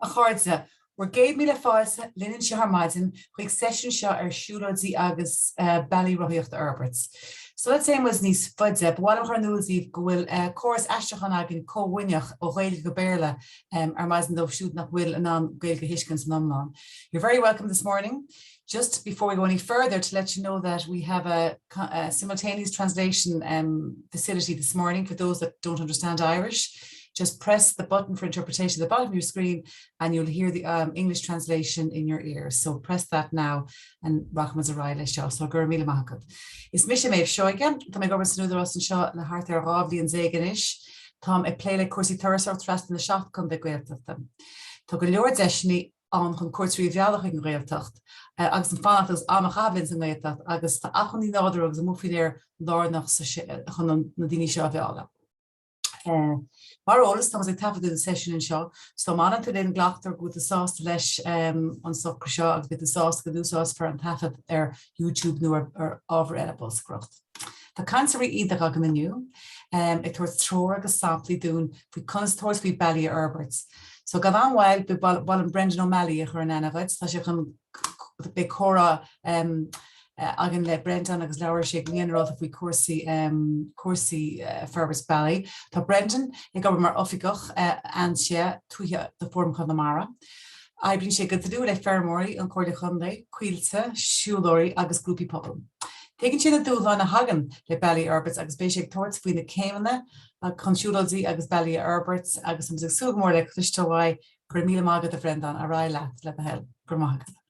A chairde, bhur gcéad míle fáilte linn anseo ar maidin chuig seisiún seo ar siúlóidí agus bealaí rothaíochta a fhorbairt. Sula dtéann muid níos faide, ba mhaith liom a chur in iúl daoibh go bhfuil córas aistriúcháin againn comhuaineach ó Ghaeilge go Béarla ar maidin dóibh siúd nach bhfuil in ann Gaeilge a thuiscint san iomlán. You're very welcome this morning. Just before we go any further to let you know that we have a, a simultaneous translation um, facility this morning for those that don't understand Irish. Just press the button for interpretation at the bottom of your screen and you'll hear the um, English translation in your ear. So press that now and rachaimid ar aghaidh leis seo, so go raibh míle maith agat. Is mise Méabh Seoige, tá mé ag obair san Údarás anseo le thart ar 12 bhliain anois. Táim ag plé le cúrsaí turasóireachta trasna na seacht contae Gaeltachta. Tá go leor deiseanna ann chun cuairteoirí a mhealladh chuig an Ghaeltacht agus an fanacht agus am a chaitheamh linn sa nGaeltacht agus tá acmhainní nádúrtha agus amuigh faoin aer lárnach chun na daoine seo a mhealladh. Mar eolas, tá muid ag taifeadadh na seisiún anseo, so má fhanann tú linn glactar go bhfuil tú sásta leis an socrú seo agus beidh tú sásta go n-úsáidfear an taifead ar YouTube nó ar ábhar eile bolscaireacht. Tá cainteoirí iontacha againn inniu ag tabhairt treoir agus samplaí dúinn faoi conas tabhairt faoi bealaí a fhorbairt. So gan aon mhoill, ba mhaith liom Brendan O'Malley a chur in aithne dhuit. Tá sé chun, beidh comhrá againn le Brendan agus labhróidh sé go ginearálta faoi cúrsaí, cúrsaí forbairt bealaí. Tá Brendan ag obair mar oifigeach ANSIA tuaithe do Fóram Chonamara. Oibríonn sé go dlúth le feirmeoirí, an Chomhairle Chontae, coillte, siúlóirí agus grúpaí pobail. Tuigeann sé na dúshláin a thagann le bealaí a fhorbairt agus beidh sé ag tabhairt faoi na céimeanna chun siúlóidí agus bealaí a fhorbairt agus táimid ag súil go mór le cloisteáil uaidh. Go raibh míle maith agat a Bhrendáin, ar aghaidh leat, le do thoil. Go raibh maith agat.